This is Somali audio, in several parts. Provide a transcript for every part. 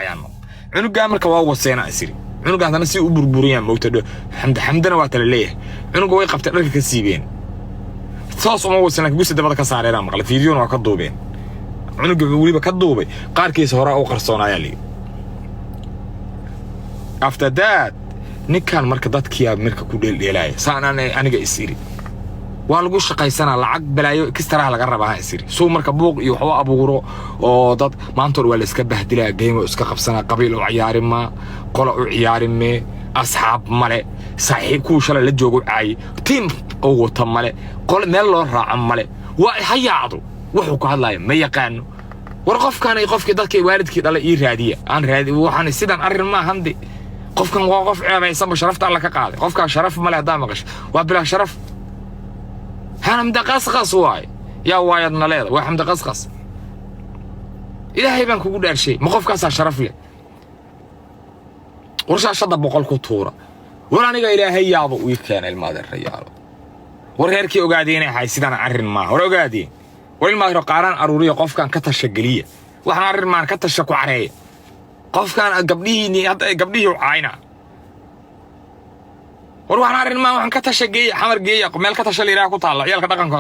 dhacayaano. Cunugaa marka waa waseena isiri, cunugaan haddana si u burburiyaan moogta. Xamda xamdana waa tala leeyahay. Cunuga way qabteen, dharka ka siibeen, toos uma wasan, laakiin gusa dabada ka saareenaa maqlay. Fiidiyona waa ka duubeen, cunuga weliba ka duubay, qaarkiisa horaa u qarsoonayaa liyi. After that ninkan marka dadkiyaa marka ku dheeldheelaaya saan aniga is iri, waa lagu shaqaysanaa, lacag balaayo kistaraha laga rabaa ha isiri, suu marka buuq iyo wax u abuuro oo dad maantood waa la iska bahdilaa, game iska qabsanaa, qabiil u ciyaari maa, qola u ciyaari mee, asxaab male, saaxiib kuwa shalay la joogo caayi, tiim oo wata male, qole meel loo raaco male, waa ha yaacdo. Wuxuu ku hadlaya ma yaqaano. War qofkan iyo qofkii dadkii waalidkii dhalay ii raadiya, aan raadi. Waxaan sidan arrin ma ahan de. Qofkan waa qof ceebaysanba, sharafta Alla ka qaaday. Qofkaa sharaf male haddaa maqasho, waa bilaa sharaf. Xamda Qasqas waay, yaa waayadna leeda, waa Xamda Qasqas. Ilaahay baan kugu dhaarshay, ma qofkaasaa sharaf leh? War shaashadda 100 ku tuura. War aniga Ilaahay yaaba ii keena, ilma adeerayaalo. War reerkii ogaadeen inay ahay sidaan arrin maaha. War ogaadeen, war ilma adeero, qaaraan aruuriya, qofkan ka tasha geliya. Waxaan arrin maan, ka tasha, ku careeya qofkan. Gabdhihiini hadda gabdhihii u caayna. War waxaan arrin maan, waxaan ka tasha geeya, Xamar geeya, meel ka tasha la yidhaha ku taalla, ciyaalka dhaqanka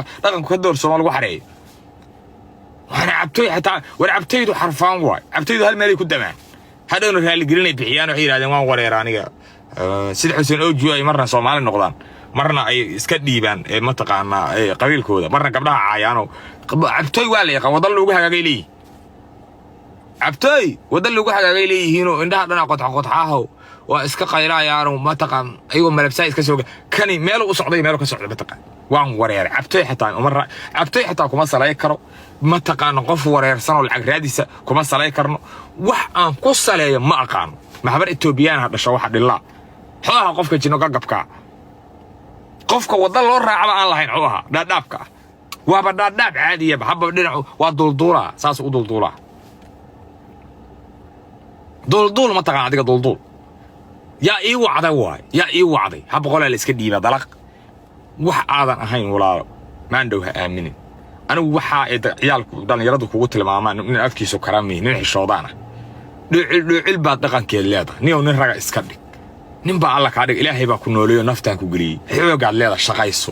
ka doorsoomo lagu xareeyo. Waxaana cabtoy xitaa. War cabtaydu xarfaan waay, cabtaydu hal meelay ku damaan, hadhowna raaligelinay bixiyaan. Waxay yidhahdeen waan wareera aniga. Sida Xuseen Oju ay marna Soomaali noqdaan, marna ay iska dhiibaan mataqaanaa qabiilkooda, marna gabdhaha caayaano. Cabtooy waa la yaqaan, wadda loogu hagaagay leeyihin. Cabtooy wadda lagu hagaagay leeyihiinoo indhaha dhana qodxa qodxaaho, waa iska qaylayaano, mataqaan, ayagoo malabsaa iska soo kani meelu u socday, meelu ka socday, mataqaan. Waan wareeray. Cabtooy xitaa uma cabtooy xitaa kuma salay karo, mataqaano. Qof wareersan oo lacag raadisa kuma salay karno. Wax aan ku saleeyo ma aqaano. Maxbar Etoobiyaan ha dhasho, waxa dhillaa xoolaha qofka jinno gagabkaa, qofka wadda loo raacaba aan lahayn, xuu ahaa dhaadhaabka ah, waaba dhaadhaab caadiyaba, haba dhinacu waa duulduulaa, saas u duulduulaa, duulduul, mataqaan adiga duulduul. Yaa ii wacday waay, yaa ii wacday? Ha boqolaa la iska dhiibaa dalaq. Wax aadan ahayn, walaalo, maandhow ha aaminin. Anigu waxaa ay ciyaalku dhallinyaradu kugu tilmaamaan, nin afkiisu karamiy, nin xishoodaan ah, dhuucil dhuucil baad dhaqankeed leedahay. Ninow, nin raga iska dhig, nin baa Alla kaa dhig, Ilaahay baa ku nooleeyo, naftaan ku geliyey, xoogaad leedahay, shaqayso.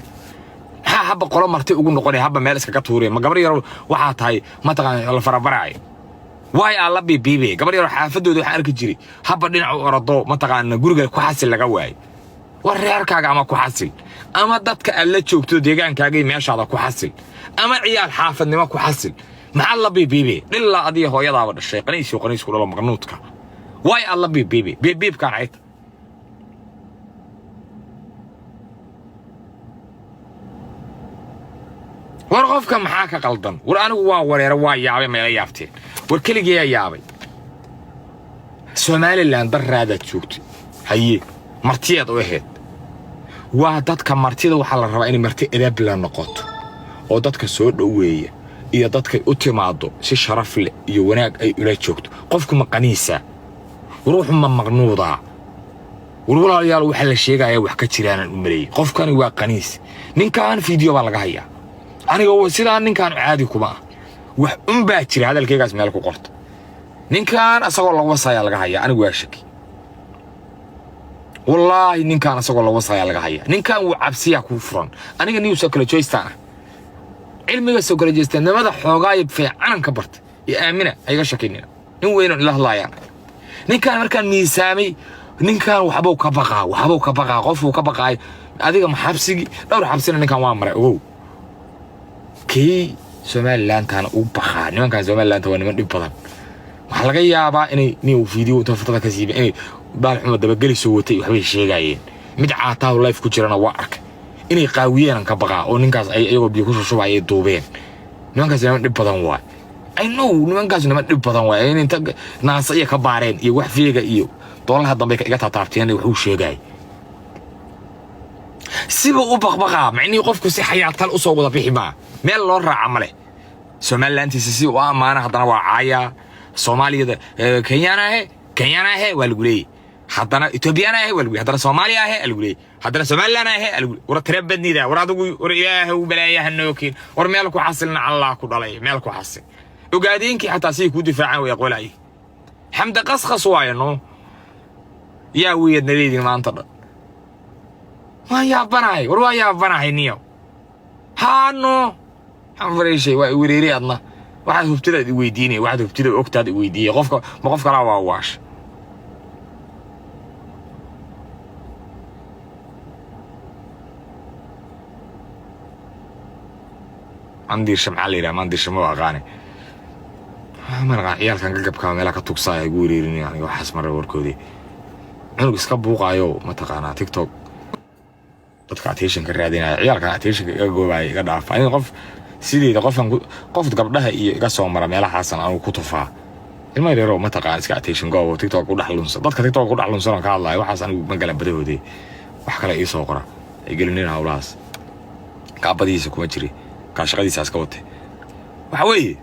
Maxaa habba qolo marti ugu noqonaya, habba meel iskaga tuuraya? Ma gabar yaro waxaa tahay, mataqaan, la farabaraayo waay, aan la biibiibay. Gabar yaro xaafadooda waxaan arki jiray habba dhinac u orado, mataqaana, guriga ku xasil laga waayo. War reerkaaga ama ku xasil, ama dadka aad la joogto deegaankaaga iyo meeshaada ku xasil, ama ciyaal xaafadnimo ku xasil. Maxaad la biibiibay? Dhilaa adiga hooyadaaba dhashay, qaniisiyo qaniisku dhalo maqnuudka waay, aad la biibiibay biibiibkaan cayta. War qofka maxaa ka qaldan? War anigu waa wareera, waa yaabay, meela yaabteen. War keligeeyaa yaabay? Somalilan daraadaad joogtay, haye, martiyaad u ahayd. Waa dadka martida waxaa la rabaa inay marti edaabla noqoto oo dadka soo dhoweeya iyo dadkay u timaado si sharaf leh iyo wanaag ay ula joogto. Qofku ma qaniisaa? War wuxuu ma maqnuudaa? War walaalayaal, waxaa la sheegayaa wax ka jiraanaan u maleeyey. Qofkani waa qaniis. Ninkan fiideo baa laga hayaa. Aniga sidaa ninkan caadi kuma ah, wax unbaa jira. Hadalkaygaas meel ku qorta. Ninkan asagoo la wasayaa laga hayaa. Anigu waa shaki, wallaahi, ninkan asagoo la wasayaa laga hayaa. Ninkan wuu cabsiyaa kuu furan. Aniga niyu psychologist-aan ah, cilmiga psychologist-nimada xoogaayo fiicanan ka bartay iyo aamina, ayga shakinina, nin weynoo ila hadlaayaan. Ninkan markaan miisaamay, ninkan waxbuu ka baqaa, waxbuu ka baqaa, qofuu ka baqaayo. Adiga ma xabsigii dhowr xabsina ninkan waa maray, ogow. Kii Somalilandtana u baqaa. Nimankan Somalilandta waa niman dhib badan. Waxaa laga yaabaa inay nin fiideo inta fatada ka siibay, inay baal xumo dabageli soo watay, waxbay sheegaayeen. Mid caataahu life ku jirana waa arkay. Inay qaawiyeenan ka baqaa oo ninkaas ay iyagoo biyo ku shushubayay duubeen. Nimankaas niman dhib badan waay, I know, nimankaas niman dhib badan waay. In inta naasa iyo ka baareen iyo wax feega iyo doolaha dambe iga taataabteen waxuu sheegay, siba u baqbaqaa. Macnihii qofku si xayaatal u soo wada bixi maa, meel loo raaca ma leh. Somalilantiisa si u ammaana, haddana waa caayaa. Soomaaliyada Kenyaan ahe, Kenyaan ahe waa lagu leeyay, haddana Etoobiyaan ahe waa lagu leeyay, haddana Soomaaliya ahe lagu leeyay, haddana Somaliland ahe lagu leeyay. War tira badnida. War adigu, war Ilaahow balaayaha nookin. War meel ku xasilna, Allah ku dhalay, meel ku xasil. Ogaadeenkii xataa siday kuu difaacaan way aqoolaayay. Xamdi Qasqas waaye. No, yaa weeyadna leediin maanta dhan. Waan yaabanahay, war waan yaabanahay niyow. Haano xanfareyshay waa i wereeray. Adna waxaad hubtidaad i weydiinaya, waxaad hubtida ogtaad i weydiiyay. Qofka ma qof kalaa waa waash. Mandiirsha maxaa la yidhaha? Mandiirsha ma aqaane, ma aqaan. Ciyaalkan gagabkaa meelaha ka tugsaaya igu wereerinaya aniga. Waxaas mara warkoodii, cunug iska buuqaayo, mataqaanaa, TikTok dadka attention ka raadinaya, ciyaalkan attentionka iga goobaaya, iga dhaafa. Aniga qof sideeda qofkan qof gabdhaha iyo iga soo mara meelahaasan anigu ku tufaa. Ilma yaryaroo, mataqaan, iska attention goobo, TikTok ku dhex lunsan, dadka TikTok ku dhex lunsan oo ka hadlaya waxaas anigu ma galan badahoodii. Wax kale ii soo qora, ay gelinin howlahaas. Kaabadihiisa kuma jiri, kaa shaqadiisa iska watay. Waxa weeye,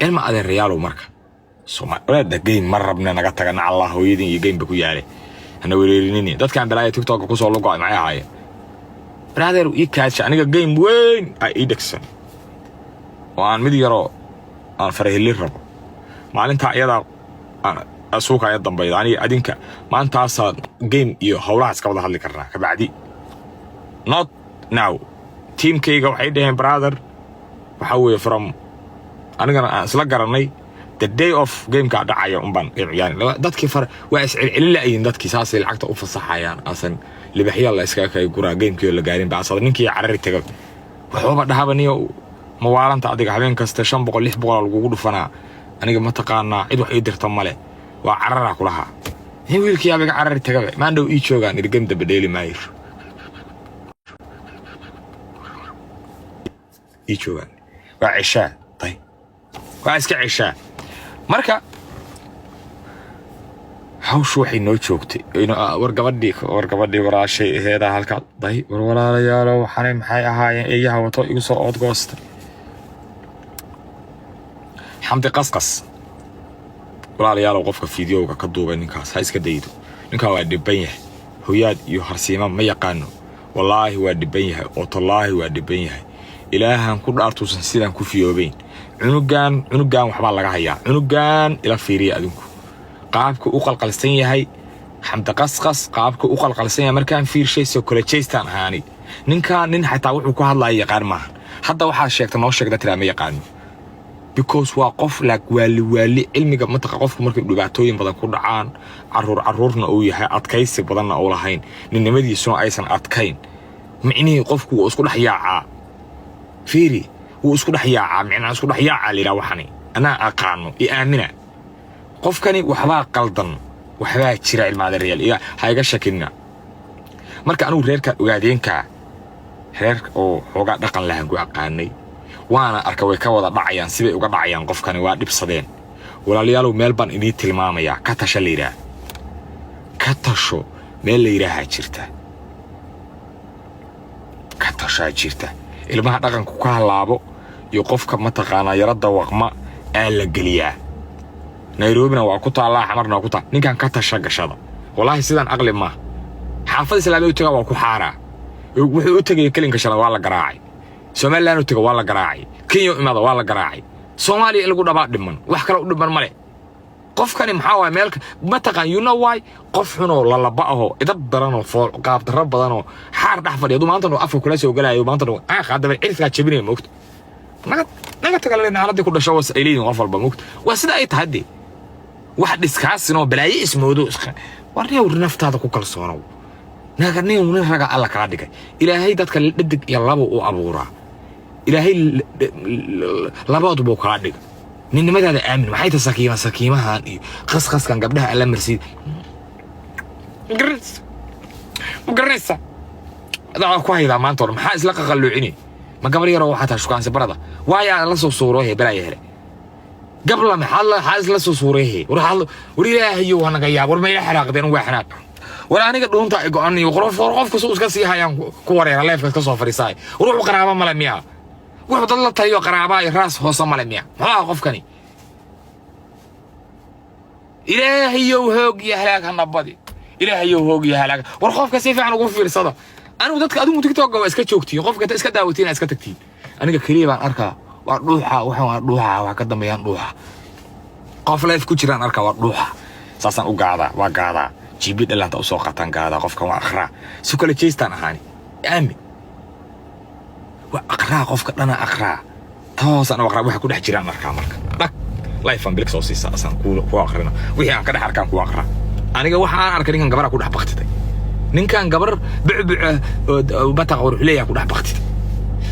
ilma adeerayaalow, marka walaada game ma rabna, naga taga. Nacallah hooyadin iyo gameba ku yaale, hana wereerinini. Dadkan balaaya TikToka kusoo lugo maxay ahaayeen? Brother, ii kaadsha. Aniga game weyn aa ii dhegsan oo aan mid yaroo aan faraheli rabo maalintaa iyadaa aan suuka aya dambayda. Aniga adinka maantaasaa game iyo howlahaas ka wada hadli karnaa kabacdi, not now. Teamkayga waxay dhaheen, brother, waxa weeye from anigana aan isla garanay the day of gameka dhacaya unbaan game ciyaari. Dadkii far waa iscelcelin la'yiin. Dadkii saasay lacagta u fasaxayaan, aasan libaxya la iskaga kay guraa gamekii oo la gaarin ba asada ninkii carari taga. Waxbaba dhahaba niyo mawaalanta adiga habeen kasta 500, 600 lagugu dhufanaa. Aniga mataqaanaa cid wax ii dirta male, waa cararaa kulahaa. In wiilkii yaaba iga carari tagaba, maandhow ii joogaan iri, game damba dheeli maayo, ii joogaan. Waa ceshaa day, waa iska ceshaa. Marka hawshu waxay noo joogtay war gabadhii, war gabadhii walaashay aheedaa halkaa day. War walaalayaalo, waxaanay maxay ahaayeen? Eeyaha wato igu soo oodgoostay. Xamdi Qasqas, walaalayaalow, qofka fideoga ka duubay ninkaas ha iska daydo. Ninkaa waa dhiban yahay, hoyaad iyo harsiima ma yaqaano. Wallaahi waa dhiban yahay oo tallaahi waa dhiban yahay. Ilaahan ku dhaartuusan sidaan ku fiyoobayn. Cunugan, cunugan waxbaa laga hayaa. Cunugan ila fiiriya adinku qaabka u qalqalsan yahay. Xamdi Qasqas qaabka u qalqalsan yahay markaan fiirshay, psychologist-aan ahaani. Ninkaan nin xataa wuxuu ku hadlaya yaqaan maaha. Hadda waxaad sheegta noo sheegda tiraa ma yaqaano, because waa qof laag waali waali cilmiga mataqa. Qofku markay dhibaatooyin badan ku dhacaan, caruur caruurna uu yahay, adkaysi badanna uu lahayn, ninnimadiisuna aysan adkayn, micnihii qofku wuu isku dhex yaacaa. Fiiri, wuu isku dhex yaacaa. Micnaha isku dhex yaacaa la yidhaha. Waxani anaa aqaano, i aamina. Qofkani waxbaa qaldan, waxbaa jira. Ilmaadeerayaal, iga ha iga shakinina. Marka anigu reerkaan ogaadeenkaa, reer oo xoogaa dhaqan lahan ku aqaanay, waana arka way ka wada dhacayaan sibay uga dhacayaan. Qofkani waa dhibsadeen. Walaalayaalow, meel baan idiin tilmaamayaa, Ka Tasho la yidhaah. Ka Tasho meel la yidhaahaa jirta, Ka Tashaa jirta. Ilmaha dhaqanku ka halaabo iyo qofka, mataqaanaa, yaro dawaqma aa la geliyaa. Nairobina waa ku taallaa, Xamarna waa ku taal. Ninkan ka tasha gashada. Wallaahi sidaan aqli maaha. Xaafad Islaamiya u tagaa, waa ku xaaraa. Wuxuu u tegaya kelinka shalad waa la garaacay. Somaliland u taga, waa la garaacay. Kenya u imaada, waa la garaacay. Soomaaliya in lagu dhabaa dhiman, wax kale u dhiman male. Qofkani maxaa waay? Meel mataqaan, you know why? Qof xunoo lalaba ahoo idab daranoo fool qaab darro badanoo xaar dhex fadhiya hadduu maanta afka kula soo galaayo, maanta haddaba cirifkaa jabinaya, moogta. Naga naga tagale, naaladii ku dhasho was ay leeyihin qof walba, moogta. Waa sida ay tahay dee. Wax dhiskaasinoo balaayo ismoodo. War niyow, naftaada ku kalsoonow. Naga nin nin raga alla kaa dhigay. Ilaahay dadka dhadig iyo labo u abuuraa. Ilaahay labadubu kaa dhigay. Ninnimadaada aamin. Maxay tahay sakiima sakiimahan iyo qasqaskan gabdhaha alla marsiid? Magaranaysa, ma garanaysa? Adaa ku haydaa maanta hore maxaa isla qaqalloocini? Ma gabar yaroo waxaa tahay shukaansi barada waayaa la soo suuroohe balaaya hele gabla maxaa maxaa isla soo suureehe? War war, ilaahayow ha naga yaab. War ma ila xanaaqdeen? Waa xanaaq. War aniga dhuunta ay go'an iyo qof qofka suu iska sii hayaan ku wareera leefka iska soo fadhiisaay. War wuxuu qaraaba male miya? Wuxuu dad la taliyo qaraabaa iyo raas hoose male miya? Muxuu aha qofkani? Ilaahayow hoog iyo halaag ha nabadi. Ilaahayow hoog iyo halaag. War qofka si fiican ugu fiirsada. Anigu dadka adigu TikTok waa iska joogtiin, qofka inta iska daawatiin iska tagtiin. Aniga keliya baan arkaa, waa dhuuxa waxaan, waa dhuuxa wax ka dambeeyaan dhuuxa. Qof live ku jiraan arkaa, waa dhuuxa, saasaan u gaadaa, waa gaadaa. GB dhalaanta usoo qaataan, gaadaa qofkan, waa aqraa. Su kale jeystaan ahaani, aamin, waa aqraa qofka dhana, aqraa toosaan u aqraa waxa ku dhex jiraan arkaa. Marka dhag live aan bilig soo siisa, asaan ku aqrino wixii aan ka dhex arkaan ku aqraa. Aniga waxa aan arkay, ninkan gabaraa ku dhex baktiday, ninkan gabar bucbuca bataqa wuxuu ku dhex baktiday,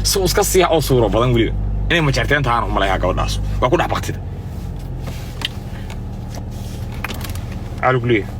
suu iska siiya oo suuro badan. Weliba inay majarteen tahaan u malayaa, gabadhaas waa ku dhex baktiday. Calug leeyahay.